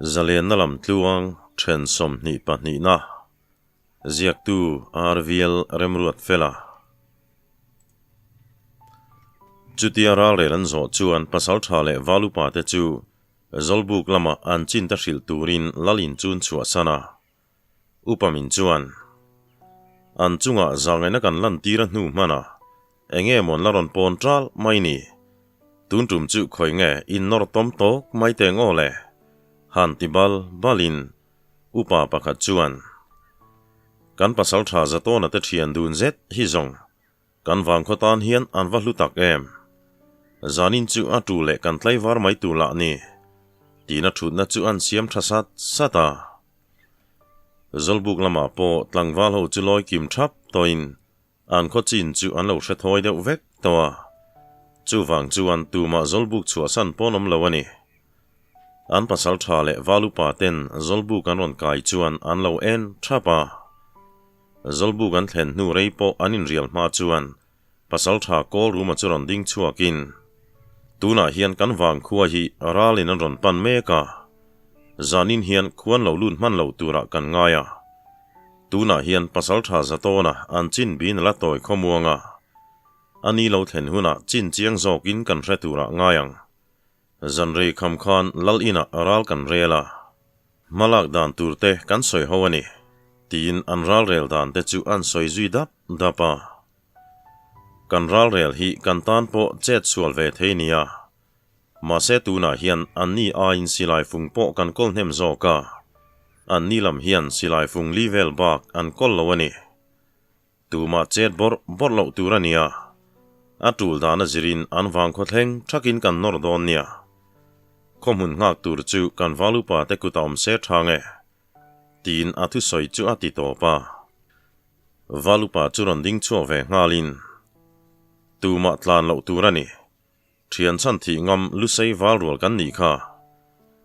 Zalenna lam tluang then 22na ziaktu RVL Remruatfela. Chutia ralrel an zawh chuan pasaltha leh valupa te chu Zawlbuk lama an chin ta hrilh turin Lalin chun chhuahsan a. Upa min chuan, An chungah zahngaihna kan lantir a hnu hman a, enge maw an la rawn pawn ṭal mai ni? Tun ṭum chu khawi nge in nawr tawm tawk mai teh ngaw le? Han ti bal balin upa pakhat chuan, Kan pasalṭha Zatawna te ṭhian dun zet hi zawng Kan vangkhaw tan hian an va hlu tak em? Zanin chu a tu leh kan tlaivar mai tur lah ni. Tina thutna chu an siam tha sat sat a. Zawlbuk lamah pawh tlangval ho chu lawi kim thap tawhin an khaw chin chu an lo hre thawi deuh vek tawh a. Chuvang chuan tumah Zawlbuk chhuahsan pawn awm lo a ni. An pasal tha leh val upa ten Zawlbuk an rawn kai chuan an lo en thap a. Zawlbuk an thlen hnu rei pawh an inrial hma chuan Pasaltha Kawlruma chu rawn ding chhuakin, Tunah hian kan vangkhua hi ralin an rawn pan mek a, zanin hian khuan lo lut hman lo turah kan ngai a. Tunah hian Pasaltha Zatawna an chin bin a la tawi khawmuang a, a ni lo thlen hunah chin chiang zawkin kan hre turah ngai ang. Zanrei kham khan Lal inah ral kan rel a, hmalak dan tur te kan sawi ho a ni, tiin an ral rel dan te chu an sawi zui dap dap a. Kan ral rel hi kan tan pawh chet sual ve thei nia, mahse tunah hian anni aiin silai fung pawh kan kawl hnem zawk a, anni lam hian silai fung li vel bak an kawl lo a ni. Tumah chet bawrh bawrh loh tur a nia. A tul dan a zirin an vang khaw thleng thakin kan nawr dawn nia. Khaw hmun nghak tur chu kan val upa te kut a awm se tha nge? Tiin a thusawi chu a ti tawp a. Val upa chu rawn ding chhuak ve nghalin, Tumah tlan loh tur a ni. Thian chhan thih ngam lusei val rual kan nih kha.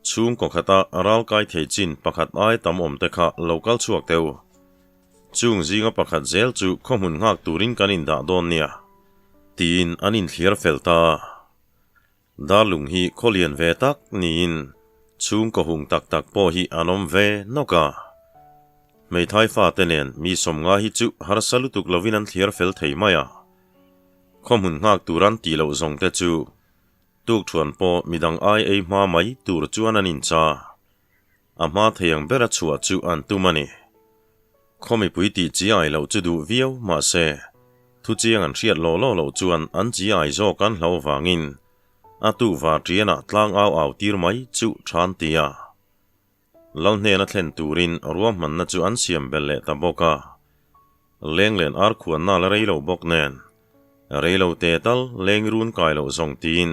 Chhungkaw khata ral kai thei chin pakhat ai tam awm te kha lo kal chhuak teu. Chung zinga pakhat zel chu khaw hmun nghak turin kan indah dawn nia, tiin an inthliar fel ta. Darlung hi khaw lian ve tak niin chhungkaw hung tak tak pawh hi an awm ve nawk a. Hmeithai fate nen mi sawmnga hi chu harsa lutuk lovin an thliar fel thei mai a. Khaw hmun nghak tur an tih loh zawng te chu tukthuan pawh midang ai ei hma mai tur chuan an incha. A hma thei ang bera chhuah chu an tum a ni. Khaw mipui tih chi ai loh chu duh viau mahse thu chiang an hriat law law loh chuan an chi ai zawk an hlo vangin a tu var ṭianah tlang au au tir mai chu ṭhan ti a. Lal hnena thlen turin ruahmanna chu an siam belh leh ta bawk a. Lenglen ar khuanna la rei lo bawk nen, rei lo te tal lengi run kai loh zawng tiin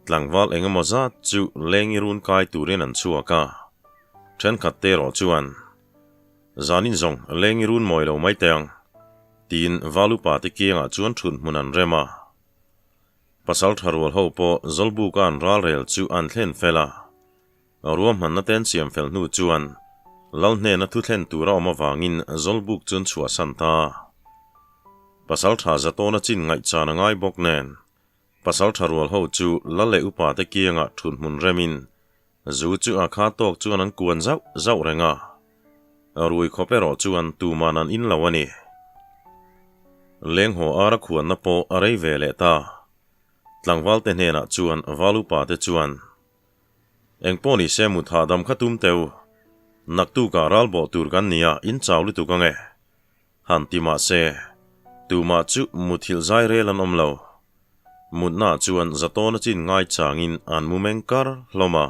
tlangval eng emaw zat chu lengi run kai turin an chhuak a. Thenkhat te erawh chuan, Zanin zawng lengi run mawi lo mai teh ang, tiin Valupa te kiangah chuan thut hmun an rem a. Pasal tha rual ho pawh Zawlbuka an ralrel chu an thlen fel a. Ruahmanna te an siam fel hnu chuan Lal hnena thu thlen tur a awm avangin Zawlbuk chu an chhuahsan ta. Pasaltha Zatawna chin ngaihchan a ngai bawk nen, Pasaltha rual ho chu Lal leh upa te kiangah thut hmun remin zu chu a kha tawk chuan an kuan zauh zauh reng a. Rui khawp erawh chuan tuman an in lo a ni. Lenghaw ara khuanna pawh a rei ve leh ta. Tlangval te hnenah chuan Val upa te chuan, Engpawh ni se mut hahdam kha tum teu. Naktukah ral bawh tur kan nia in chau lutuk ange. Han ti mah se, tumah chu muthilh zai rel an awm lo. Mutnaah chuan Zatawna chin ngai changin an mu meng kar hlawm a.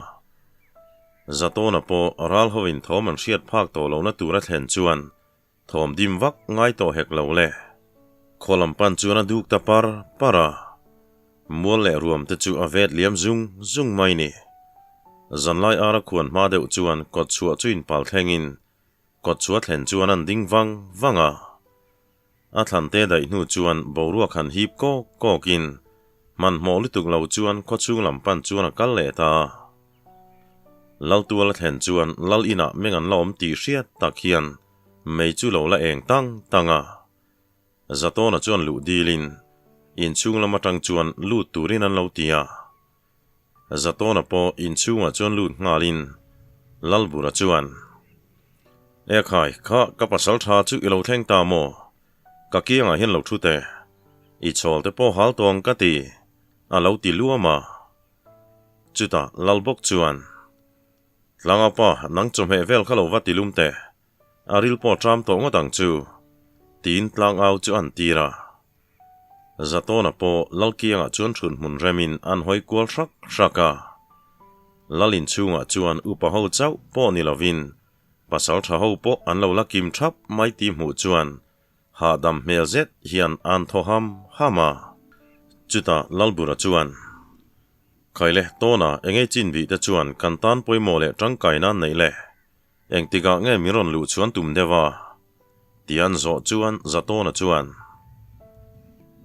Zatawna pawh ral hovin thawm an hriat phak tawh lohna tur a thlen chuan Thawm dim vak ngai tawh hek lo le. Khaw lam pan chuan a duk ta par par a. Mual leh ruam te chu a vet liam zung zung mai ni. Zanlai ara khuan hma deuh chuan kawt chhuah chu inpal thlengin kawt chhuah thlen chuan an ding vang vang a. A thlan te daih hnu chuan boruak han hip kawk kawkin hmanhmawh lutuk lo chuan khawchhung lam pan chuan a kal leh ta a. Laltual a thlen chuan Lal inah meng an la awm tih hriat tak hian mei chu lo la eng tang tang a. Zatawna chuan luh dilin inchhung lam atang chuan lut turin an lo ti a. Zatawna pawh inchhungah chuan lut nghalin Lalbura chuan, E khai, kha ka pasal tha chu i lo thleng ta maw? Ka kiangah hian lo thu teh. I chawl te pawh hal tawng ka ti, a lo ti luam a. Chutah Lal bawk chuan, Tlanga pa, nang chawhmeh vel kha lo va ti lum teh. A ril pawh ṭam tawh ngawt ang chu, tiin tlangau chu an tir a. Zatawna pawh Lalkiangah chuan ṭhun hmun remin an hawi kual hrak hrak a. Lal inchhungah chuan upa ho chauh pawh ni lovin pasal ṭha ho pawh an lo la kim ṭhap mai tih hmuh chuan hahdam hmel zet hian an thaw ham ham a. Chutah Lalbura chuan, Khaile, Tawna, engei chin bih te chuan kan tan pawimawh leh ṭangkai nan neih le? Engtikah nge min rawn luh chuan tum deuh a? Ti an zawh chuan Zatawna chuan,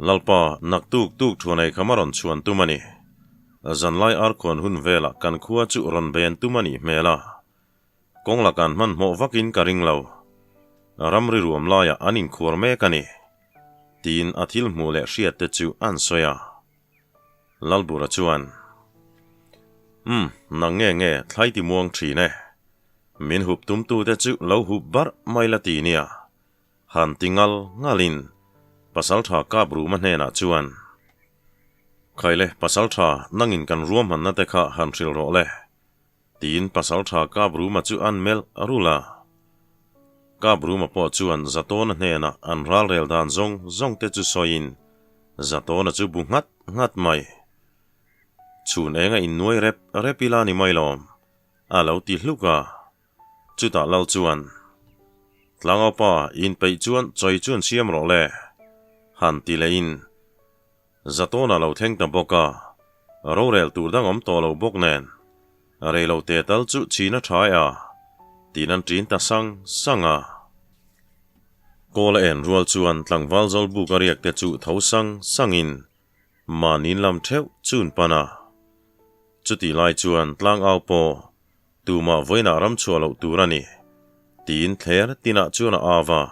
Lalpa, naktuk tuk thuan ei kha ma rawn chhuan tum a ni. Zanlai arkhuan hun velah kan khua chu rawn ben tum a nih hmel a. Kawng la kan hmanhmawh vakin ka ring lo. Ramri ruam laiah an inkhuar mek a ni. Tiin a thil hmuh leh hriat te chu an sawi a. Lalbura chuan, Umm, nang nge nge thlai ti muang thin e. Min hup tumtute chu lo hup barh mai la ti nia. Han ti ngal ngalin Pasaltha Kapruma hnenah chuan, Khaile, Pasaltha, nangin kan ruahmanna te kha han hrilh rawh le. Tiin Pasaltha Kapruma chu an melh rulh a. Kapruma pawh chuan Zatawna hnenah an ralrel dan zawng zawng te chu sawiin Zatawna chu bu nghat nghat mai. Chhun enga innuai rep rep ila ni mai lawm, a lo ti hluk a. Chutah Lal chuan, Tlangaupa, inpeih chuan chawi chuan siam rawh le, han ti lehin Zatawna lo thleng ta bawk a, rorel tur dang awm tawh lo bawk nen, rei lo te tal chu chhin a tha e a, tiin an ṭin ta sang sang a. Kawl a en rual chuan tlangval Zawlbuk a riak te chu tho sang sangin mahniin lam theuh chun pan a. Chutih lai chuan tlangau pawh tumah vawiinah ram chhuah loh tur a ni, tiin thler tinah chuan a au a.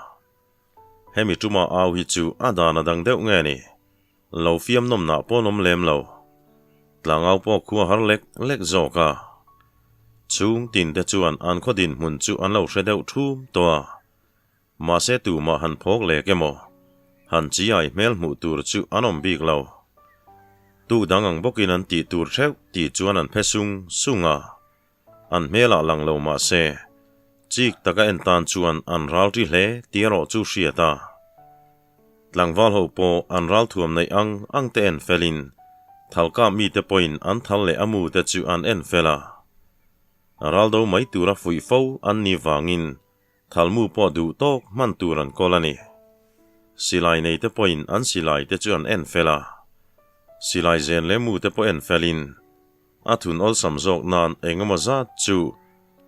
Hemi tuma au hi chu a dan a dang deuh nge ni? Lo fiam nawm nah pawh an awm lem lo. Tlangau pawh khua har lek lek zawk a. Chhung tin te chuan an khaw dinhmun chu an lo hre deuh thum tawh a. Mahse tumah han phawk lek emaw, han chi ai hmel hmuh tur chu an awm bik lo. Tu dang ang bawkin an tih tur theuh tih chuan an phe sung sung a. An hmelah lang lo mah se, chik taka en tan chuan an ral ri hle tih erawh chu hriat a. Tlangval ho pawh an ral thuam neih ang ang te en felin, thalkap mite pawhin an thal leh a mu te chu an en fel a. Ral do mai tura fuih fo an nih vangin thalmu pawh duh tawk hman tur an kawl a ni. Silai nei te pawhin an silai te chu an en fel a. Silai zen leh mu te pawh en felin, A thun awlsam zawk nan eng emaw zat chu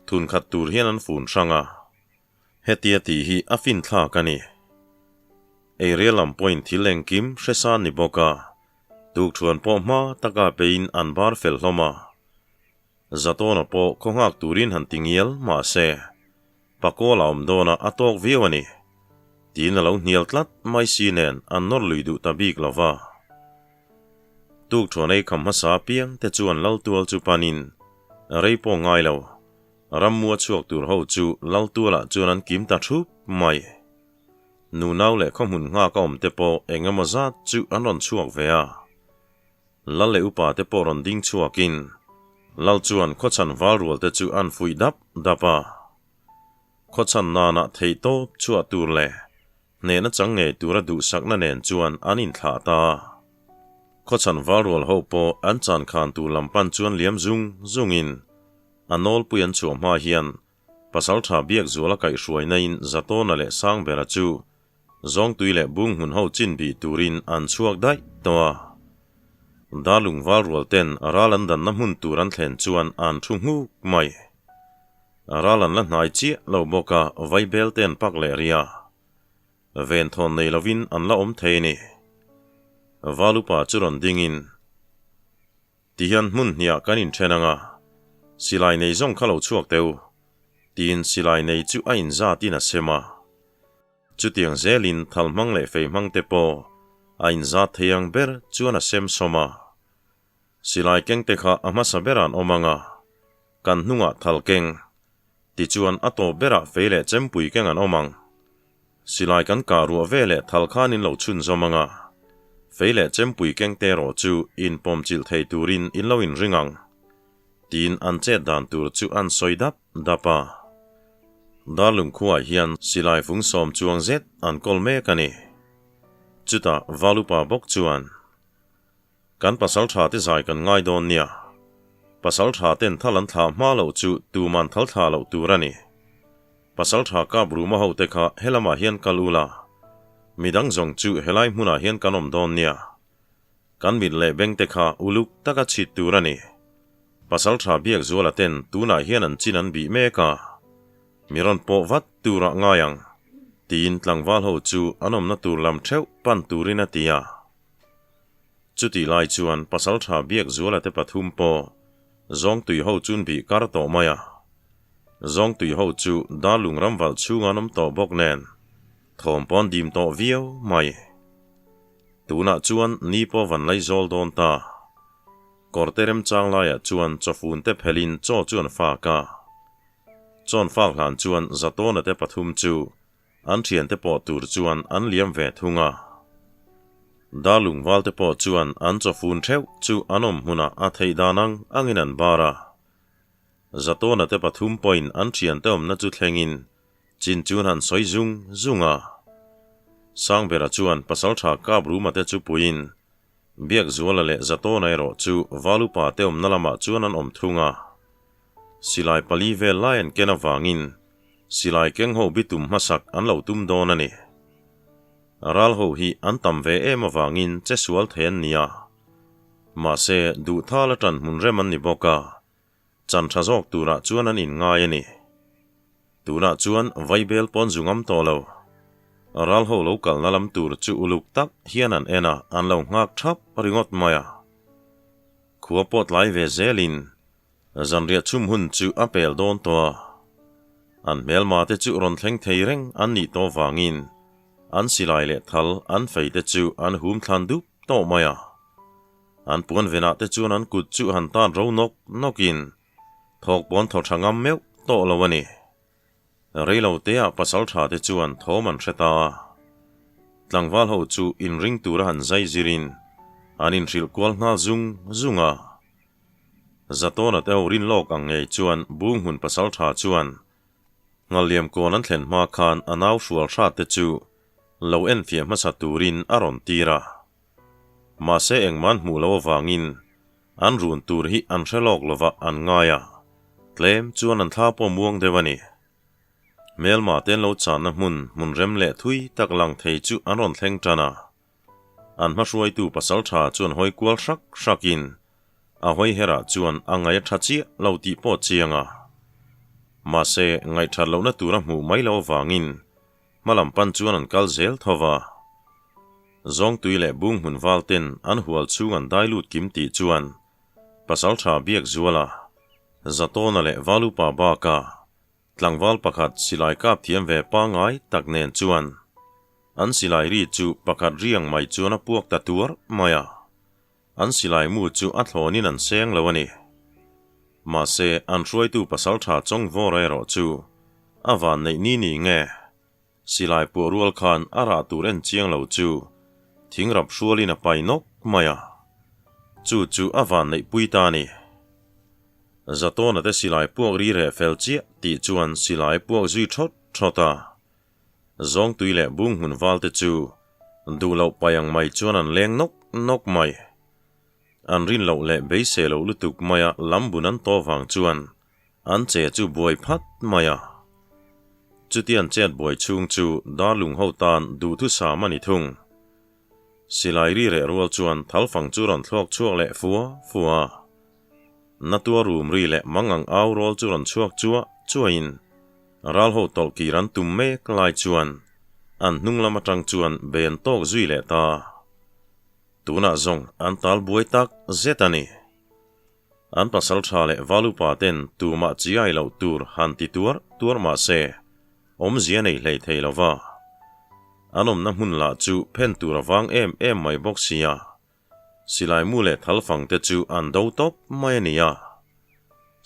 thun khat tur hian an fun hrang a, hetia tih hi a fin thlak a ni. Eirel lam pawhin thil engkim hre san ni bawk a, tukthuan pawh hma taka peiin an bar fel hlawm a. Zatawna pawh khaw nghak turin han ti ngial mah se, Pakawl a awm dawn a a tawk viau a ni. Tiin a lo hnial tlat mai si nen an nawr lui duh ta bik lo va. Tukthuan ei kham hmasa apiang te chuan Laltual chu panin rei pawh ngai lo, rammua chhuak tur ho chu Laltualah chuan an kim ta thup mai. Nunau leh khawhmun nghak a awm te pawh eng emaw zat chu an rawn chhuak ve a. Lal leh upa te pawh rawn ding chhuakin Lal chuan khawchhan val rual te chu an fuih dap dap a. Khawchhan nana theihtawp chhuah tur leh Hnehna chang ngei tura duhsakna nen chuan an inthlah ta. Khawchhan valrual ho pawh an chan khan tur lam pan chuan liam zung zungin a nawlpui an chhuah hma hian Pasaltha Biakzuala kaihhruainain Zatawna leh Sangbera chu Zawngtui leh Bunghmun ho chin bih turin an chhuak daih tawh a. Darlung valrual ten ral an danna hmun tur an thlen chuan an thu nghuk mai. Ral an la hnai chiah lo bawk a, vaibel te an pak leh rih a. Venthawn nei lovin an la awm thei a ni. Valupa chu rawn dingin, Tihian hmun hniah kan inthen ang a, silai nei zawng kha lo chhuak teh u, tiin silai nei chu a inzatin a sem a. Chutiang zelin thal hmang leh fei hmang te pawh a inzat thei ang ber chuan a sem sawm a. Silai keng te kha a hmasa berah an awm ang a, kan hnungah thal keng. Tichuan a tawp berah fei leh chempui keng an awm ang. Silai kan kah ruah ve leh thal khan in lo chhunzawm ang a. Fei leh chempui keng te erawh chu in pawmchilh thei turin in lo inring ang. Tiin an chet dan tur chu an sawi dap dap a. Darlung khuaah hian silai fung sawm chuang zet an kawl mek a ni. Chutah Valupa bawk chuan. Kan pasal tha te zai kan ngai dawn nia. Pasal tha ten thal an thlah hma loh chu tuman thal thlah loh tur a ni. Pasal tha kap ruma ho te kha helamah hian kal ula. Midang zawng chu helai hmunah hian kan awm dawn nia. Kan mit leh beng te kha uluk taka chhit tur a ni. Pasal tha biak zuala ten tunah hian an chin an bih mek a. Mi rawn pawh vat turah ngai ang, tiin tlangval ho chu an awmna tur lam theuh pan turin a ti a. Chutih lai chuan Pasaltha Biakzuala te pathum pawh Zawngtui ho chun bih kar tawh mai a. Zawngtui ho chu Darlung ramvalh chhunga an awm tawh bawk nen thawm pawh an dim tawh viau mai. Tunah chuan ni pawh van lai zawl dawn ta. Kawrte remchang laiah chuan chawfun te phelhin chaw chu an fak a. Chaw an fak hlan chuan Zatawna te pathum chu An thiante pawh tur chuan an liam ve thung a. Darlung valte pawh chuan an chawfun theuh chu an awm hmunah a theih dan ang angin an bar a. Zatawna te pathum pawhin an thiante awmna chu thlengin chin chu an han sawi zung zung a. Sangbera chuan pasaltha Kapruma te chu puiin Biakzuala leh Zatawna erawh chu Valupa te awmna lamah chuan an awm thung a. Silai pali vel lai an ken avangin silai keng ho bitum hmasak an lo tum dawn a ni. Ral ho hi an tam ve em avangin che sual thei an ni a. Mahse, duhthal a ṭan hmun rem an ni bawk a, chan ṭha zawk turah chuan an inngai a ni. Tunah chuan Vaibel pawn zu ngam tawh lo. Ral ho lo kalna lam tur chu uluk tak hian an en a, an lo nghak ṭhap ringawt mai a. Khua pawh tlai ve zelin Zanriah chhum hun chu a pel dawn tawh a, an hmelma te chu rawn thleng thei reng an nih tawh vangin an silai leh thal an fei te chu an hum thlan dup tawh mai a. An puan venah te chuan an kut chu han tan ro nawk nawkin thawk pawn thaw tha ngam meuh tawh lo a ni. Reilo teah pasal tha te chuan thawm an hre ta a. Tlangval ho chu inring tura han zai zirin an inhrilh kual nghal zung zung a. Zatawna te ho rin lawk ang ngei chuan Bung hmun pasal tha chuan Nghalliam kawn an thlen hma khan a nau hrual hrat te chu lo enfiah hmasa turin a rawn tir a. Mahse engmah an hmuh loh avangin an run tur hi an hre lawk lovah an ngai a, tlem chuan an thla pawh muang deuh a ni. Hmelma te an lo channa hmun hmun rem leh thui tak lang thei chu an rawn thleng tan a. An hmahruaitu pasaltha chuan hawi kual hrak hrakin a hawi herah chuan a ngaih a tha chiah lo tih pawh chiang a. Mahse ngaihthat lohna tur a hmuh mai loh avangin Hmalam pan chuan an kal zel tho va. Zawngtui leh bung hmun val ten an hual chhung an dai lut kim tih chuan Pasaltha Biakzuala, Zatawna leh Valupa baka tlangval pakhat silai kap thiam ve pangngai tak nen chuan an silai ri chu pakhat riang mai chuan a puak ta tuar mai a. An silai mu chu a thlawnin an seng lo a ni. Mahse, an hruaitu pasaltha Chawngvawra erawh chu a van neih ni ni nge? Silai puah rual khan a rah tur en chiang lo chu thingrap hrualin a pai nawk mai a. Chu chu a van neih pui ta a ni. Zatawna te silai puak ri reh fel chiah tih chuan silai puak zui thawt thawt a. Zawngtui leh bung hmun val te chu duh loh pai ang mai chuan an leng nawk nawk mai. An rin loh leh beisei loh lutuk maia lam bun an tawh vang chuan an che chu buai phat mai a. Chuti an chet buai chhung chu darlung ho tan duhthusam a ni thung. Silai ri reh rual chuan thalfang chu rawn thlawk chhuak leh fua fua a. Natua rum ri leh mangang au rawl chu rawn chhuak chuah chuahin ral ho tawlh kir an tum mek lai chuan an hnung lam atang chuan bei an tawk zui leh ta. Tunah zawng an tal buai tak zet a ni. An pasal tha leh valupa ten tumah chiai loh tur han ti tuar tuar mah se awmzia nei hlei thei lo va. An awmna hmun lah chu phen tur a vang em em mai bawk sia. Silai mu leh thalfang te chu an do tawp mai a ni a.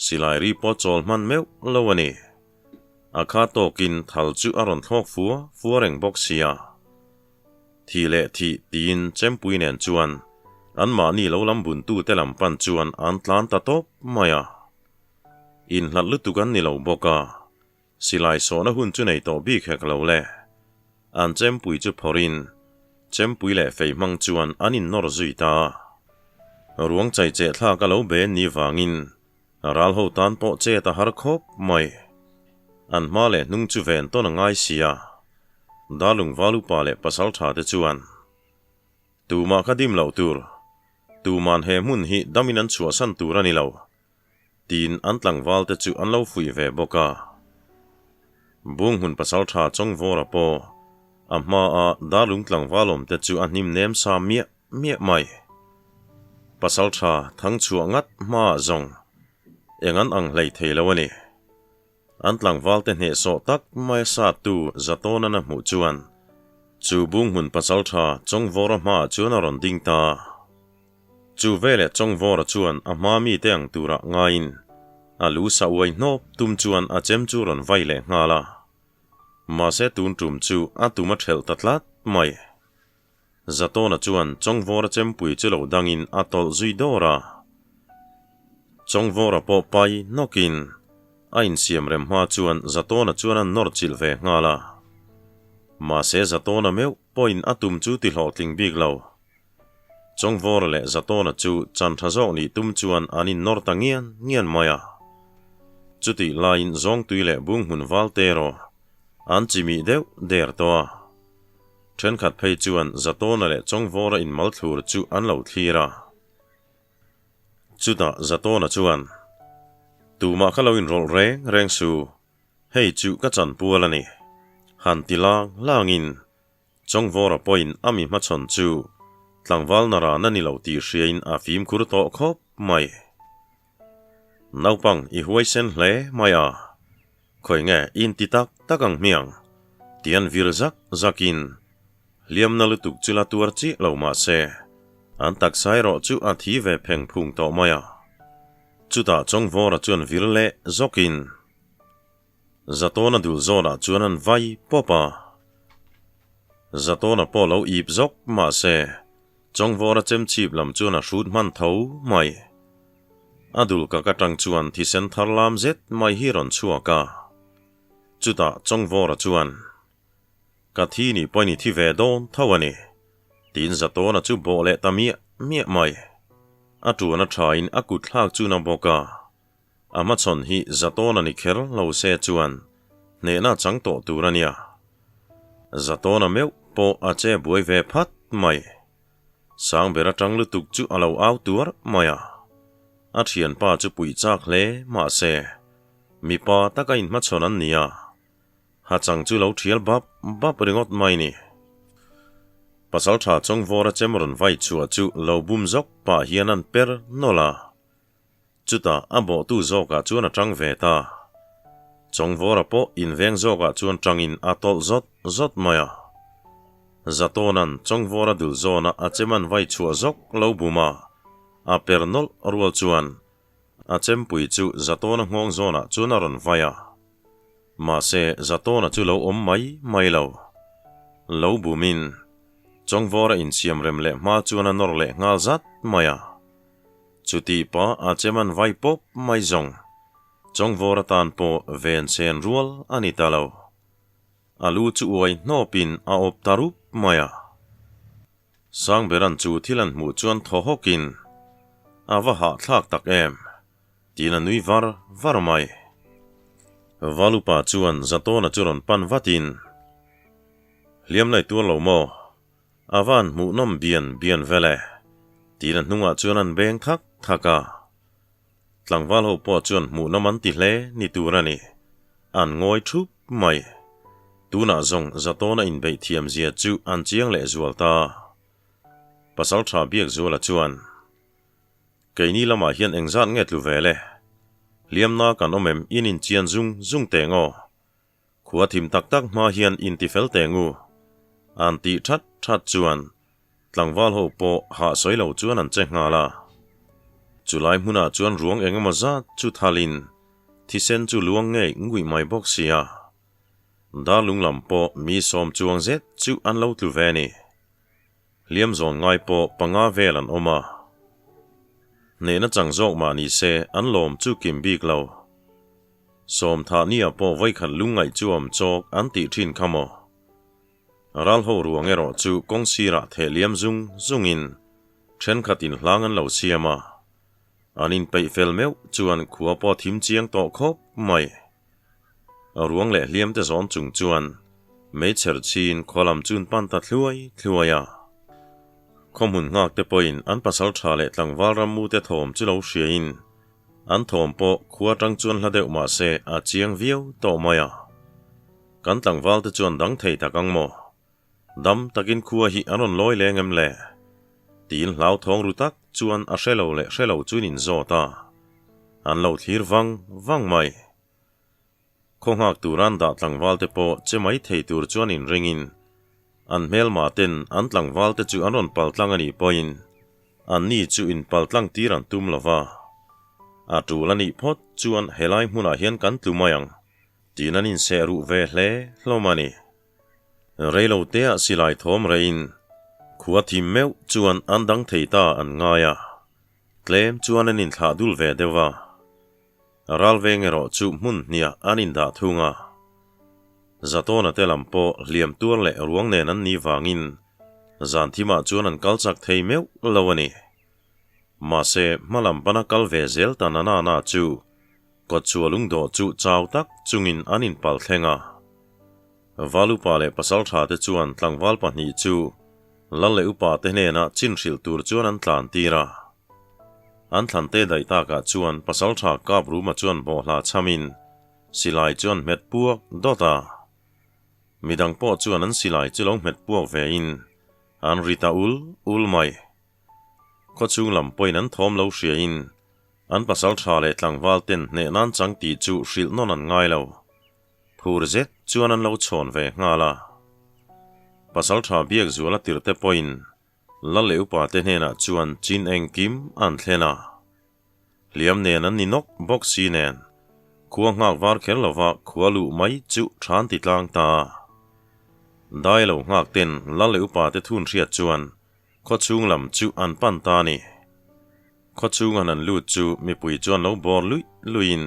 Silai ri pawh chawl hman meuh lo a ni. A kha tawkin thal chu a rawn thlawk fua fua reng bawk sia. Thih leh thih tiin Chempui nen chuan anmahni lo lam buntute lam pan chuan an tlan ta tawp mai a. Inhlat lutuk an ni lo bawk a, silai sawhna hun chu nei tawh bik hek lo le. An Chempui chu phawrhin Chempui leh fei hmang chuan an innawr zui ta a. Ruang chaicheh thlak a lo be ni vangin Ral ho tan pawh chet a har khawp mai. An hma leh hnung chu ven tawn a ngai si a. Darlung val upa leh pasal tha te chuan, Tumah kha dim loh tur, tuman he hmun hi damin an chhuahsan tur a ni lo, tiin an tlangval te chu an lo fuih ve bawk a. Bunghmun pasal tha Chawngvawra pawh a hmaa Darlung tlangval awm te chu a hnim nem sa miah miah mai. Pasal tha thang chhuah ngat hmaah zawng eng an ang hlei thei lo a ni. An tlangval te hnehsawh tak mai a sattu Zatawnan a hmuh chuan chu Bunghmun pasal tha Chawngvawra hmaah chuan a rawn ding ta. Chu veleh Chawngvawra chuan a hma mite ang turah ngaiin a lu sa uai hnawp tum chuan a chem chu rawn vai leh nghal a. Mahse tun tum chu a tum a thelh ta tlat mai. Zatawna chuan Chawngvawra chempui chu lo dangin a tawlh zui dawr a. Chawngvawra pawh pai nawkin a insiam rem hma chuan Zatawna chuan a nawr chilh ve nghal a. Mahse Zatawna meuh pawhin a tum chu ti hlawhtling bik lo. Chawngvawra leh Zatawna chu chan tha zawk nih tum chuan an innawr ta ngian ngian mai a. Chutih laiin Zawngtui leh Bunghmun Valte erawh an chimih deuh der tawh a. Thenkhat phei chuan Zatawna leh Chawngvawra inmal thlur chu an lo thlir a. Chutah Zatawna chuan, Tumah kha lo inrawlh reng reng su, hei chu ka chanpual a ni. Han ti lang langin Chawngvawra pawhin a mi hmachhawn chu tlangval naran a ni lo tih hriain a fimkhur tawh khawp mai. Naupang i huaisen hle mai a, khawi nge i inti tak tak ang hmiang? Tian vir zak zakin hliamna lutuk chu la tuar chiah lo mah se, an taksa erawh chu a thi ve pheng phung tawh mai a. Chutah Chawngvawra chuan vir leh zawkin Zatawna dul zawnah chuan an vai pawp a. Zatawna pawh lo ip zawk mah se, Chawngvawra chemchhip lam chuan a hrut hman tho mai. A dul kak atang chuan thisen thar lam zet mai hi rawn chhuak a. Chutah Chawngvawra chuan, Ka thi nih pawhin i thi ve dawn tho a ni, tiin Zatawna chu bawh leh ta miah miah mai. A tuan a thain a kut thlak chu na bawk a. A hmachhawn hi Zatawna ni kher lo se chuan hnehna chang tawh tur a nia. Zatawna meuh pawh a che buai ve phat mai. Sangber atang lutuk chu a lo au tuar mai a. A thianpa chu puih chak hle mahse mipa taka inhmachhawn an ni a. Hachang chu lo thial bap bap ringawt mai ni. Pasaltha Chawngvawra chem rawn vai chhuah chu lo bum zawk pah hian an per nawlh a. Chutah a bawhtu zawkah chuan a tang ve ta. Chawngvawra pawh inveng zawkah chuan tangin a tawlh zawt zawt mai a. Zatawna'n Chawngvawra dul zawna a chem an vai chhuah zawk lo bum a, a per nawlh rual chuan a chempui chu Zatawna nghawng zawnah chuan a rawn vai a. Mahse Zatawna chu lo awm mai mai lo. Lo bumin Chawngvawra insiam rem leh hma chuan a nawr leh nghal zat mai a. Chuti pa a chem an vai pawp mai zawng. Chawngvawr atan pawh ven chen rual a ni ta lo. A lu chu uai hnawpin a awp ta rup mai a. Sangberan chu thil an hmuh chuan thaw hawkin, A va hahthlak tak em? tiin a nui var var mai. Valupa chuan Zatawna chu rawn pan vatin, Hliam nai tuar lo maw? A van hmuhnawm bian bian vel e, tiin a hnungah chuan an beng thak thak a. Tlangval ho pawh chuan hmuhnawm an ti hle ni tur a ni. An ngawi thup mai. Tunah zawng Zatawna inbeih thiam zia chu an chiang leh zual ta. Pasaltha Biakzuala chuan, Keini lamah hian engzat nge tlu vel e? Hliamna kan awm em in inchian zung zung teh ngaw? Khua thim tak tak hma hian intifel teh ngu. An tih that that chuan tlangval ho pawh hah sawi lo chuan an che nghal a. Chulai hmunah chuan ruang eng emaw zat chu thalin thisen chu luang ngei nguih mai bawk si a. Darlung lam pawh mi sawm chuang zet chu an lo tlu ve a ni. Hliam zawn ngai pawh panga vel an awm a. Hnehna chang zawk mah ni se an lawm chu kim bik lo. Sawm thah nia pawh vawikhat lungngaih chu awm chawk an tih thin kha maw? Ral ho ruang erawh chu kawng sirah theh liam zung zungin thenkhat in hlang an lo siam a. An inpeih fel meuh chuan khua pawh thim chiang tawh khawp mai. Ruang leh hliam te zawn chung chuan meichher chhin khaw lam chun pan ta thluai thluai a. Khaw hmun nghak te pawhin an pasal tha leh tlangval rammu te thawm chu lo hriain an thawm pawh khua tang chuan hla deuh mah se a chiang viau tawh mai a. Kan tlangval te chuan dang thei tak ang maw? Dam takin khua hi an rawn lawi leng em le? Tiin hlauthawng ru tak chuan a hre lo leh hre lo chuin inzawt a. An lo thlir vang vang mai. Khaw nghak turan dah tlangval te pawh che mai thei tur chuan inringin an hmelma ten an tlangval te chu an rawn pal tlang a nih pawhin anni chu inpal tlang tir an tum lo va. A tul a nih phawt chuan helai hmunah hian kan tlu mai ang tiin an inseh ruh ve hle hlawm a ni. Reilo teah silai thawm reiin khua thim meuh chuan an dang thei ta an ngai a, tlem chuan an inthlah dul ve deuh a. Ral veng erawh chu hmun hniah an indah thung a. Zatawna te lam pawh hliam tuar leh ruang nen an nih vangin zan thimah chuan an kal chak thei meuh lo a ni. Mahse, hma lam pana kal ve zel ta na na na chu kawtchhuah lungdawh chu chau tak chungin an inpal thleng a. Valupa leh pasaltha te chuan tlangval pahnih chu lal leh upa te hnenah chin hrilh tur chuan an tlan tir a. An thlante daih takah chuan pasaltha kap ruma chuan bawhhla chhamin silai chu an hmet puak dawt a. Midang pawh chuan an silai chu lo hmet puak vein an ri ta ul ul mai. Khawchhung lam pawhin an thawm lo hriain an pasaltha leh tlangval ten hneh nan chang tih chu hrilh nawn an ngai lo. Phur zet chuan an lo chhawn ve nghal a. Pasaltha Biakzuala tirhte pawhin Lal leh upa te hnenah chuan chin engkim an thlen a. Hliam nen an ni nawk bawk si nen, khua nghak var kher lova khua luh mai chu than ti tlang ta a. Dai lo nghak ten lal leh upa te thun hriat chuan khaw chhung lam chu an pan ta a ni. Khaw chhung an an lut chu mipui chuan lo bawr luih luihin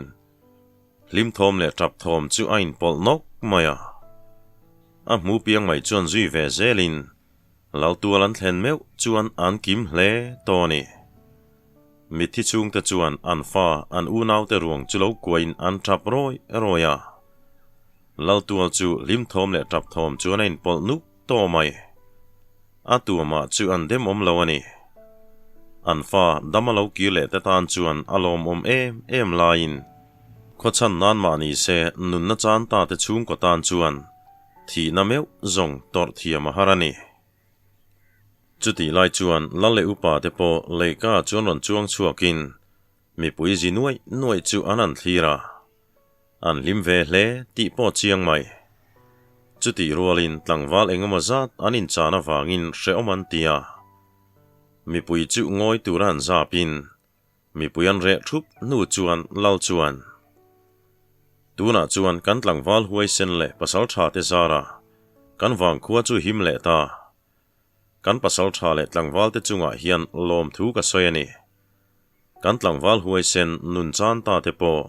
hlim thawm leh tap thawm chu a inpawlh nawk mai a. A hmu piang mai chuan zui ve zelin Laltual an thlen meuh chuan an kim hle tawh a ni. Mitthi chhungte chuan an fa, an unaute ruang chu lo kuain an tap rawi rawi a. Laltual chu hlim thawm leh tap thawm chuan a inpawlh nuk tawh mai. A tuamah chu an demawm lo a ni. An fa dam a lo kir leh te tan chuan a lawmawm em em laiin khawchhan nan mah ni se nunna chan ta te chhungkaw tan chuan Thihna meuh zawng tawrh thiam a har a ni. Chutih lai chuan lal leh upa te pawh leika chuan rawn chuang chhuakin mipui zi nuaih nuaih chu an han thlir a, an hlim ve hle tih pawh chiang mai. Chutih rualin tlangval engemaw zat an inchan avangin hrehawm an ti a, mipui chu ngawi tura an zapin Mipui an reh thup hnu chuan Lal chuan, Tunah chuan kan tlangval huaisen leh pasal tha te zara kan vangkhua chu him leh ta. Kan pasal tha leh tlangval te chungah hian lawmthu ka sawi a ni. Kan tlangval huaisen nun chan ta te pawh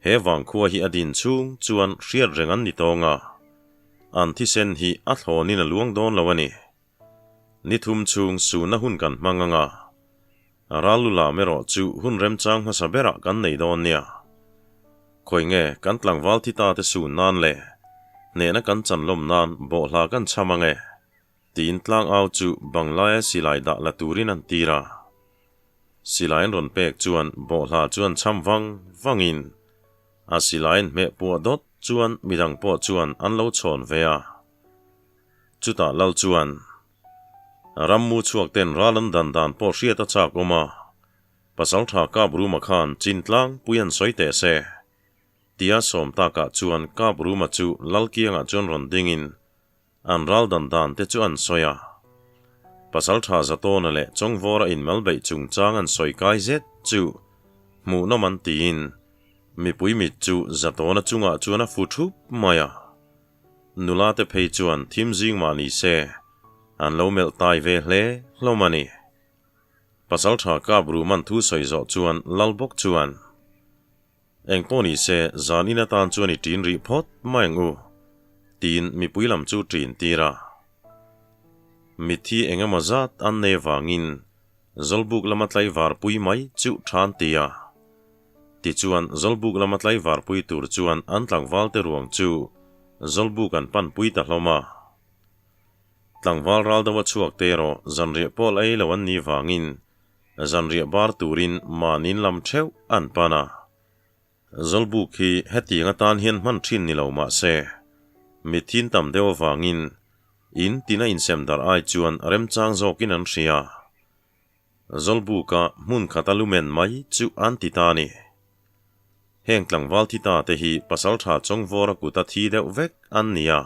he vangkhua hi a din chhung chuan hriat reng an ni tawng a, an thisen hi a thlawnin a luang dawn lo a ni. Ni thum chhung suhna hun kan hmang ang a, ral lu lam erawh chu hun remchang hmasa berah kan nei dawn nia. Khawi nge kan tlangval thi ta te suh nan leh hnehna kan chanlawm nan bawhhla kan chham ang e, tiin tlangau chu Banglaia silai dah la turin an tir a. Silai an rawn pek chuan bawhhla chu an chham vang vangin a silai an hmeh puah dawt chuan midang pawh chuan an lo chhawn ve a. Chutah Lal chuan, Rammu chhuak ten ral an dan dan pawh hriat a chak awm a, Pasaltha Kap Ruma khan chin tlangpui an sawi teh se. Tia sawm takah chuan Kap Ruma chu Lal kiangah chuan rawn dingin an ral dan dan te chu an sawi a. Pasaltha Zatawna leh Chawngvawra inmal beih chungchang an sawi kai zet chu hmuhnawm an tiin mipui mit chu Zatawna chungah chuan a fu thup mai a. Nula te phei chuan thim zing mah ni se, an lo melh tai ve hle hlawm a ni. Pasalṭha kap Ruman thu sawi zawh chuan lal bawk chuan, Eng pawh ni se, zan in atan chuan i ṭin rih phawt mai ang u, tiin mipui lam chu ṭin tir a. Mitthi eng emaw zat an nei avangin Zawlbuk lama tlaivar pui mai chu ṭhan ti a. Tichuan, Zawlbuk lama tlaivar pui tur chuan an tlangval te ruang chu Zawlbuk an pan pui ta hlawm a. Tlangval ral deuh a chhuak te erawh zanriah pawl ei lo an nih vangin zanriah bar turin mahniin lam theuh an pan a. Zawlbuk hi hetiang atan hian hman thin ni lo mah se, mithin tam deuh avangin in tina insem darh ai chuan remchang zawkin an hria. Zawlbuka hmun khata lumen mai chu an ti ta a ni. Heng tlangval thi ta te hi pasaltha chawngvawra kuta thi deuh vek an ni a.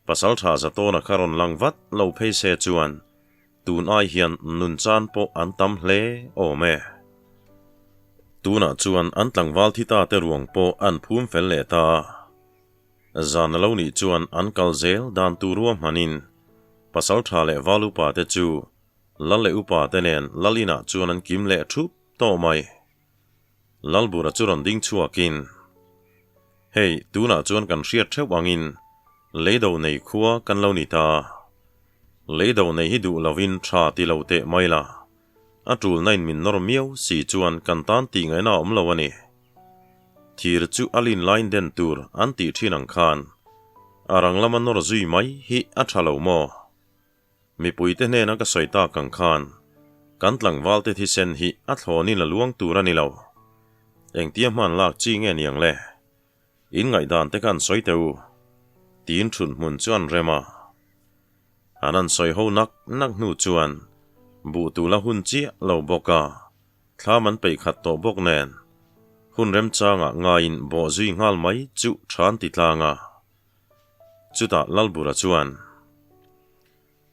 Pasaltha Zatawna kha rawn lang vat lo phei se chuan tun ai hian nun chan pawh an tam hle awm e. Tunah chuan an tlangval thi ta te ruang pawh an phum fel leh ta a. Zan a lo nih chuan an kal zel dan tur ruahmanin pasaltha leh val upa te chu Lal leh upa te nen Lal inah chuan an kim leh thup tawh mai. Lalbura chu rawn ding chhuakin, Hei, tunah chuan kan hriat theuh angin leido nei khua kan lo ni ta. Leido nei hi duh lovin tha ti lo teh mai la. A tulna in min nawr miau si chuan kan tan tih ngaihna a awm lo a ni. Thir chu a lin lain den tur an tih thin ang khan a rang lama nawr zui mai hi a tha lo maw? Mipuite hnena ka sawi tak ang khan kan tlangvalte thisen hi a thlawnin a luang tur a ni lo. Engtia hman lak chi nge niang le? In ngaihdan te khan sawi teh u. Tiin thut hmun chu an rem a. An an sawi ho nak nak hnu chuan buh tul a hun chiah lo bawk a, thlam an peih khat tawh bawk nen hun remchangah ngaiin bawh zui nghal mai chu tha an ti tlang a. Chutah Lalbura chuan,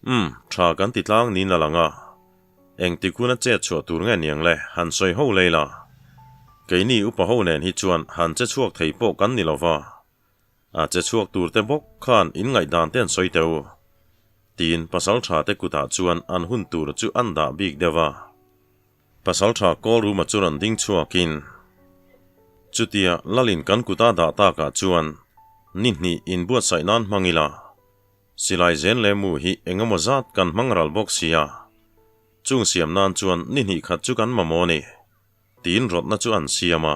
Umm, tha kan ti tlang niin a lang a, engtik hun a chet chhuah tur nge niang le, han sawi ho lei la. Keini upa ho nen hi chuan han che chhuak thei pawh kan ni lova, a che chhuak tur te bawk khan in ngaihdan te an sawi teh u, tiin pasaltha te kutah chuan an hun tur chu an dah bik deuh a. Pasalṭha Kawlruma chu rawn ding chhuakin, Chutia Lalin kan kuta dah takah chuan ni hnih inbuatsaih nan hmang ila, silai zen leh mu hi eng emaw zat kan hmang ral bawk sia, chung siam nan chuan ni hnih khat chu kan mamawh a ni, tiin rawtna chu an siam a.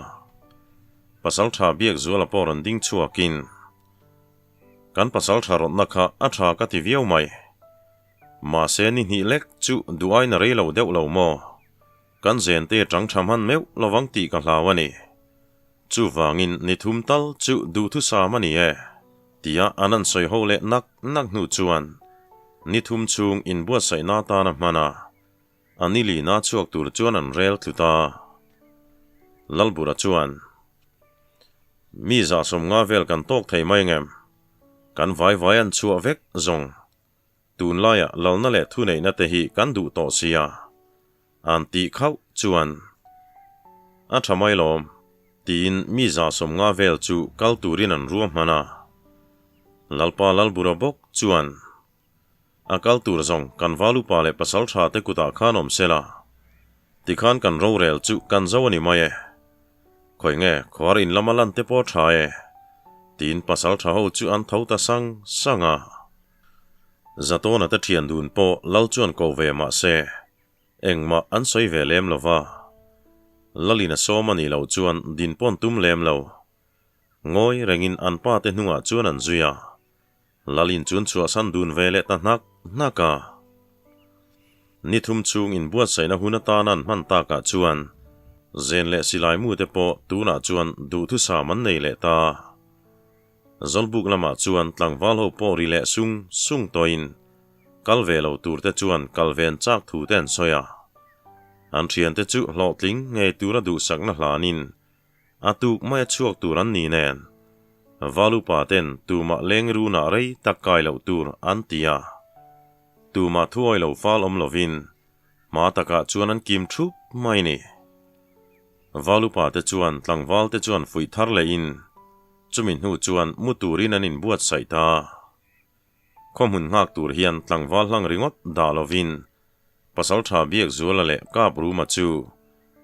Pasalṭha Biakzuala pawh rawn ding chhuakin, Kan pasalṭha rawtna kha a ṭha ka ti viau mai. Mahse ni hnih lek chu duh aina rei lo deuh lo maw? Kan zente tang tha hman meuh lovang tih ka hlau a ni. Chuvangin ni thum tal chu duhthusam a ni e, tia an an sawi ho leh nak nak hnu chuan ni thum chhung inbuatsaihna atana hman a, a ni lina chhuak tur chuan an rel tlu ta. Lalbura chuan, Mi zahsawm nga vel kan tawk thei mai ngem? Kan vai vai an chhuah vek zawng. Tunlaiah lalna leh thuneihna te hi kan duh tawh sia, an tih khauh chuan a tha mai lawm, tiin mi 150 vel chu kal turin an ruahman a. Lalpa Lalbura bawk chuan, A kal tur zawng kan valupa leh pasaltha te kutah khan awm sela, tikhan kan rorel chu kan zo a ni mai e. Khawi nge khuar in lama lan te pawh a tha e, tiin pasaltha ho chu an tho ta sang sang a. Zatawna te thian dun pawh Lal chuan ko ve mah se, engmah an sawi ve lem lo va. Lalin a sawm a nih loh chuan din pawn tum lem lo. Ngawi rengin an pa te hnungah chuan an zui a. Lalin chuan chhuahsan dun ve leh ta hnak hnak a. Ni thum chhung inbuatsaihna hun atana an hman takah chuan zen leh silai mu te pawh tunah chuan duhthusam an nei leh ta. Zawlbuk lamah chuan tlangval ho pawh ri leh sung sung tawhin kal ve lo tur te chuan kal ven chak thu te an sawi a. An thiante chu hlawhtling ngei tura duhsakna hlanin a tuk mai a chhuak tur an ni nen Valupa ten tumah leng runah rei tak kai loh tur an ti a. Tumah thuawi lo fal awm lovin hma takah chuan an kim thup mai ni. Valupa te chuan tlangval te chuan fuih thar lehin. Chumi hnu chuan mu turin an inbuatsaih ta. Khaw hmun nghak tur hian tlangval hlang ringawt dah lovin Pasaltha Biakzuala leh Kapruma chu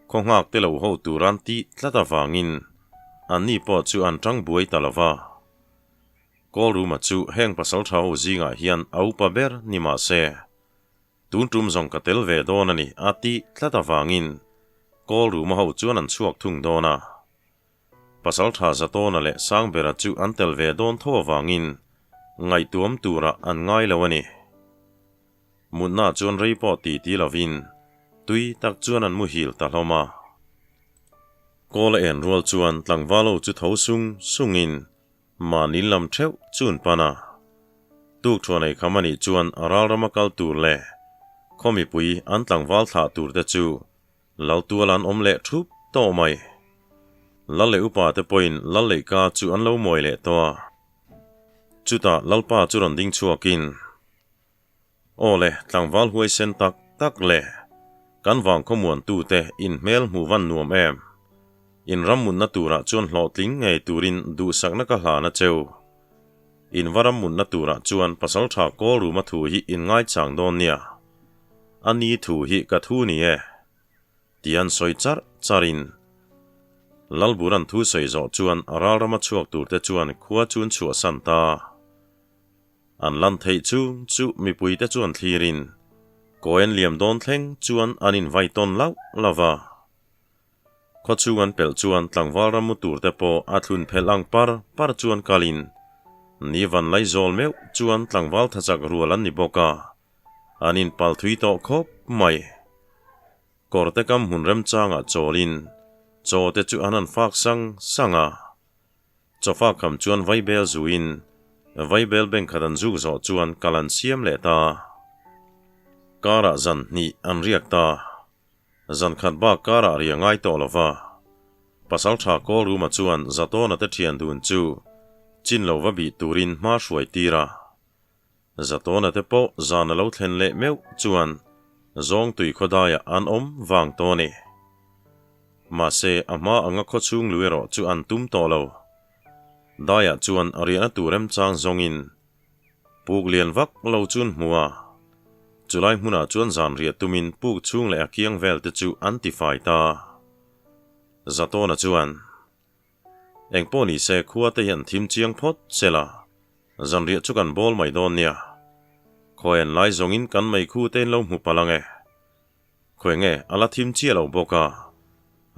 khaw nghak te lo ho tur an tih tlat avangin anni pawh chu an tang buai ta lova. Kawlruma chu heng pasaltha ho zingah hian a upa ber ni mah se, tun tum zawng ka tel ve dawn a ni a tih tlat avangin Kawlruma ho chuan an chhuak thung dawn a. Pasaltha Zatawna leh Sangbera chu an tel ve dawn tho avangin ngaihtuam turah an ngai lo a ni. Mutna chuan rei pawh ti ti lovin tui tak chuan an muhil ta hlawm a. Kawl a en rual chuan tlangvalo chu tho sung sungin mahni lam theuh chu an pan a. Tukthuan ei kham a nih chuan ralrama kal tur leh khaw mipui an tlangval thlah tur te chu Laltual an awm leh thup tawh mai. Lal leh upa te pawhin Lal leihka chu an lo mawi leh tawh a. Chutah Lalpa chu rawn ding chhuakin, Aw le, tlangval huaisen tak tak le, kan vang khawmuantute in hmel hmuh van nuam em? In ram munna turah chuan hlawhtling ngei turin duhsakna ka hlan a cheu. In va ram munna turah chuan Pasaltha Kawlruma thu hi in ngaichang dawn nia. A ni thu hi ka thu ni e. Ti an sawi charh charhin Lalburan thu sawi zawh chuan ralrama chhuak turte chuan khua chu an chhuahsan ta. An lan theih chung chu mipuite chuan thlirin kawi an liam dawn thleng chuan an invai tawn lauh lauh va. Khaw chhung an pelh chuan tlangval ram mu turte pawh a thlun phelh ang par par chuan kalin ni van laizawl meuh chuan tlangval thachak rual an ni bawk a. An inpal thui tawh khawp mai. Kawrte kam hmun remchangah chawlin chaw te chu an han fak sang sang a. Chawfak kham chuan vaibel zuin vaibel beng khat an zuk zawh chuan kal an siam leh ta. Karah zan hnih an riak ta. Zan khat bak karah ria ngai tawh lo va. Pasaltha Kawlruma chuan Zatawna te thian dun chu chin lo va bih turin hma hruai tir a. Zatawna te pawh zan a lo thlen leh meuh chuan Zawngtui khawdaiah an awm vang tawh a ni. Mahse, a hma anga khaw chhung lui erawh chu an tum tawh lo. Daiah chuan a riahna tur remchang zawngin puk lian vak lo chu an hmu a. Chulai hmunah chuan zan riah tumin puk chhung leh a kiang vel te chu an tifai ta. Zatawna chuan. Engpawh ni se khua te hi an thim chiang phawt se la, zanriah chu kan bawl mai dawn nia. Khawi an lai zawngin kan mei khu te in lo hmu palh ang e. Khawi nge a la thim chiah lo bawk a,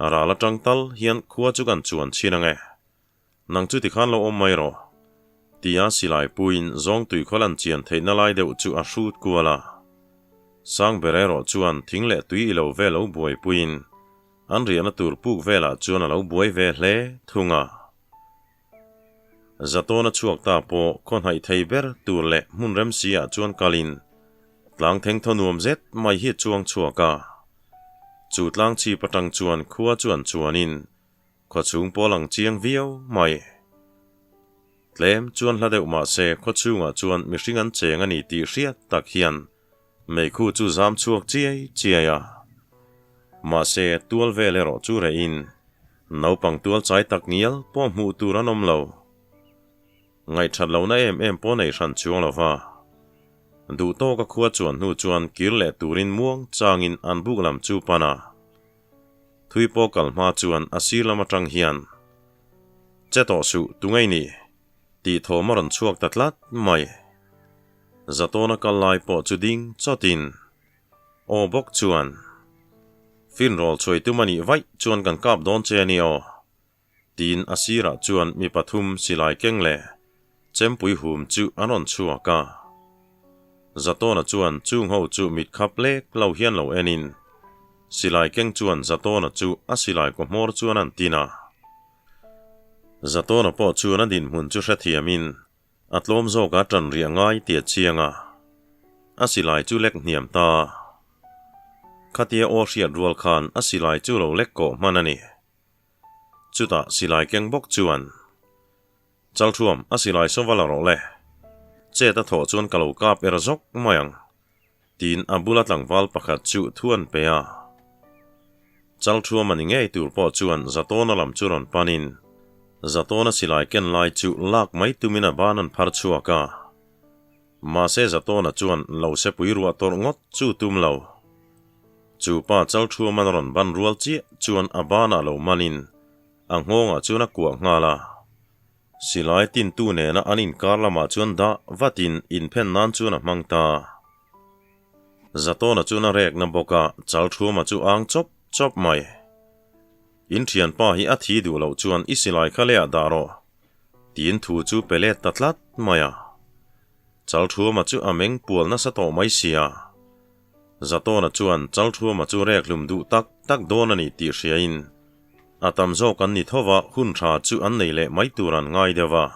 a ral atang tal hian khua chu kan chuan chhin ang e. Nang chu tikhan lo awm mai rawh. Tia silai puiin zawngtui khaw lan chian theihna lai deuh chu a hrut kual a. Sangber erawh chuan thing leh tui i lo vel lo buaipuiin An riahna tur puk velah chuan a lo buai ve hle thung a. Zatawna chhuak ta pawh khaw hnaih thei ber tur leh hmun rem si ah chuan kalin tlang theng thaw nuam zet mai hi a chuang chhuak a. Chu tlang chhip atang chuan khua chu an chuanin khaw chhung pawh a lang chiang viau mai. Tlem chuan hla deuh mah se khaw chhungah chuan mihring an cheng a ni tih hriat tak hian Meikhu chu zam chhuak chiai chiai a. Mahse, tual vel erawh chu rehin naupang tual chai tak ngial pawh hmuh tur an awm lo. Ngaihthat lohna em em pawh nei hran chuang lo va. Duh tawka khua chuan hnu chuan kir leh turin muang changin an buk lam chu pan a. Thui pawh kal hma chuan a sir lam atang hian, Che tawh suh, tungei ni? Tih thawm a rawn chhuak ta tlat mai. Zatawna kal lai pawh chu ding chawtin aw bawk chuan, Finrawl chhuai tum a nih vaih chuan kan kap dawn che a ni aw, tiin a sirah chuan mi pathum silai keng leh chempui hum chu an rawn chhuak a. Zatawna chuan chung ho chu mit khap lek lo hian lo enin silai keng chuan Zatawna chu a silai kaw hmawr chuan an tin a. Zatawna pawh chuan a dinhmun chu hrethiamin a tlawm zawk a ṭan riah ngai tih a chiang a, a silai chu lek hniam ta. Khatia aw hriat rual khan a silai chu lo lek kawh hman a ni. Chutah silai keng bawk chuan, Chalthuam, a silai saw va la rawh le. Chet a thawh chuan ka lo kap er zawk mai ang. Tiin a bula tlangval pakhat chu thu an pe a. Chalthuam a ni ngei tur pawh chuan Zatawna lam chu rawn panin. Zatawna silai ken lai chu lak mai tumin a ban an phar chhuak a. Mahse Zatawna chuan lo sepui ruah tawrh ngawt chu tum lo. Chu pa Chalthuaman a rawn ban rual chiah chuan a banah lo manin a nghawngah chuan a kuah nghal a. Silai tintu nena an inkar lamah chuan dah vatin inphen nan chuan a hmang ta. Zatawna chuan a rekna bawk a, Chalthuama chu ang chawp chawp mai. In thianpa hi a thi duh loh chuan i silai kha lehah dah rawh, tiin thu chu pe let ta tlat mai a. Chalthuama chu a meng pual nasa tawh mai sia. Zatawna chuan Chalthuama chu rek hlum duh tak tak dawn a ni tih hriain a tam zawk an ni tho va, hun tha chu an nei leh mai tur an ngai deuh a.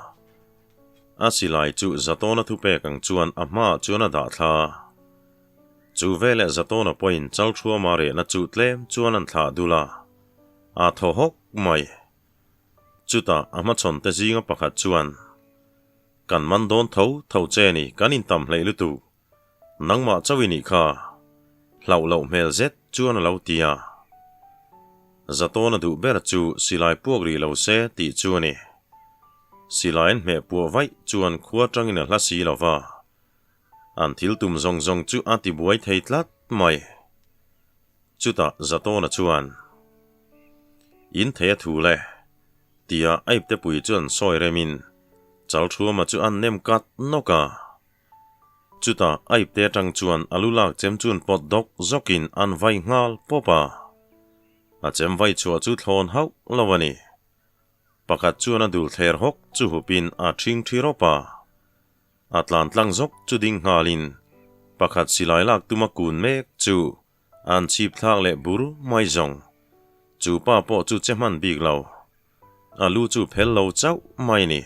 A silai chu Zatawna thupek ang chuan a hmaah chuan a dah thla. Chu veleh Zatawna pawhin Chalthuama rehna chu tlem chuan an thlah dul a, a thaw hawk mai. Chutah a hmachhawn te zinga pakhat chuan, Kan man dawn tho tho che ni, kan intam hleih lutuk. Nangmah chauh i nih kha. Hlauh loh hmel zet chuan a lo ti a. Zatawna duh ber chu silai puak rih lo se tih chu a ni. Silai an hmeh puah vaih chuan khua tangin a hla si lo va. An thil tum zawng zawng chu a ti buai thei tlat mai. Chutah Zatawna chuan, In thei a thu le, tia a iptepui chuan sawi remin Chalthuama chu an nem kat nawk a. Chutah a ipte atang chuan a lu lak chem chun pawt dawk zawkin an vai nghal pawp a. A chem vai chhuah chu thlawn hauh lo a ni. Pakhat chuan a dul thler hawk chu hupin a ṭhing ṭhi rawp a. A tlan tlang zawk chu ding nghalin pakhat silai lak tuma kun mek chu an chhip thlak leh bur mai zawng. Chu pa pawh chu che hman bik lo. A lu chu phel lo chauh mai ni.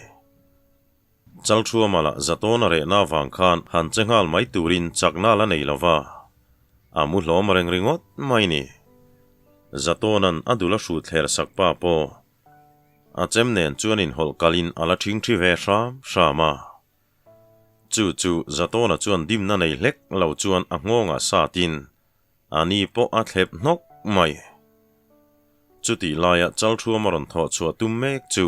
Chalthuama lah Zatawna rehna avang khan han che nghal mai turin chakna la nei lo va, a mu hlawm reng ringawt mai ni. Zatawna'n a dul a hrut thler sak pa pawh a chem nen chuan inhawlh kalin a la ṭhing ṭhi ve hram hram a. Chu chu Zatawna chuan dimna nei hlek lo chuan a nghawngah satin a ni pawh a thlep hnawk mai. Chutih laia Chalthuam a rawn thawh chhuah tum mek chu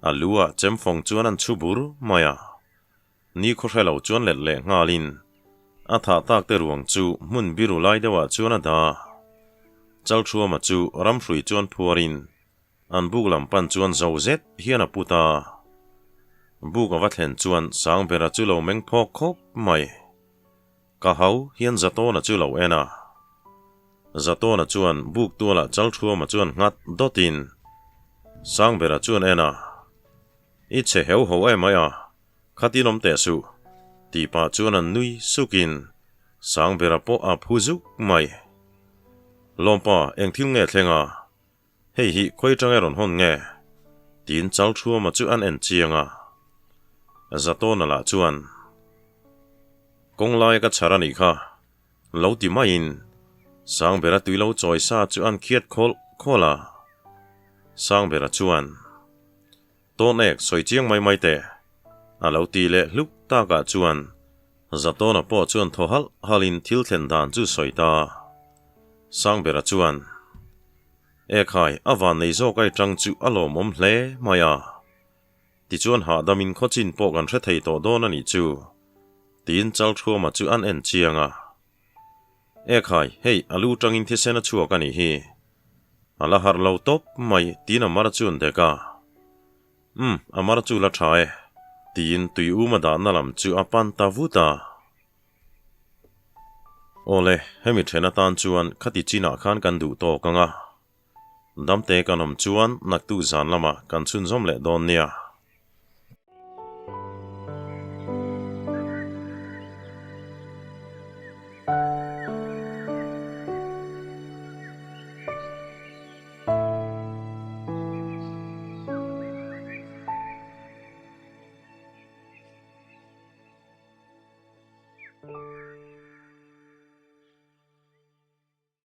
a lu ah chemfawng chuan an chhu bur mai a. Ni khaw hre lo chuan let leh nghalin a thah tak te ruang chu hmun biru lai deuhah chuan a dah. Chalthuama chu ramhrui chuan phuarin an buk lam pan chuan zo zet hian a put a. Buk a va thlen chuan Sangbera chu lo meng phawk khawp mai. Ka hau hian Zatawna chu lo en a. Zatawna chuan buk tualah Chalthuama chuan nghat dawtin Sangbera chuan en a, I chhe heu ho em mai a, khatin awm teh suh, tih pah chuan an nui sukin Sangbera pawh a phu zuk mai. Lawmpa, eng thil nge thleng a? Hei hi khawi tang e rawn hawn nge? Tiin Chalthuama chu an en chiang a. Zatawna lah chuan, Kawng laia ka chhar a nih kha, lo ti maiin Sangbera tui lo chawi sa chu an khiat khawlh khawlh a. Sangbera chuan, Tawn ek sawi chiang mai mai teh, a lo ti leh hluk takah chuan Zatawna pawh chuan thaw halh halhin thil thlen dan chu sawi ta. Sangbera chuan, Ekhai, a van nei zawk ai tang chu a lawmawm hle mai a. Tichuan hahdamin khawchin pawh kan hre thei tawh dawn a nih chu, tiin Chalthuama chu an en chiang a. Ekhai, hei a lu tangin thisen a chhuak a nih hi. A la harh lo tawp mai, tiin a mar chu an dek a. Umm, a mar chu la tha e, tiin tui uma dahna lam chu a pan ta vut a. Awle, hemi then atan chuan khati chinah khan kan duh tawk ang a. Damte kan awm chuan naktuk zan lamah kan chhunzawm leh dawn nia.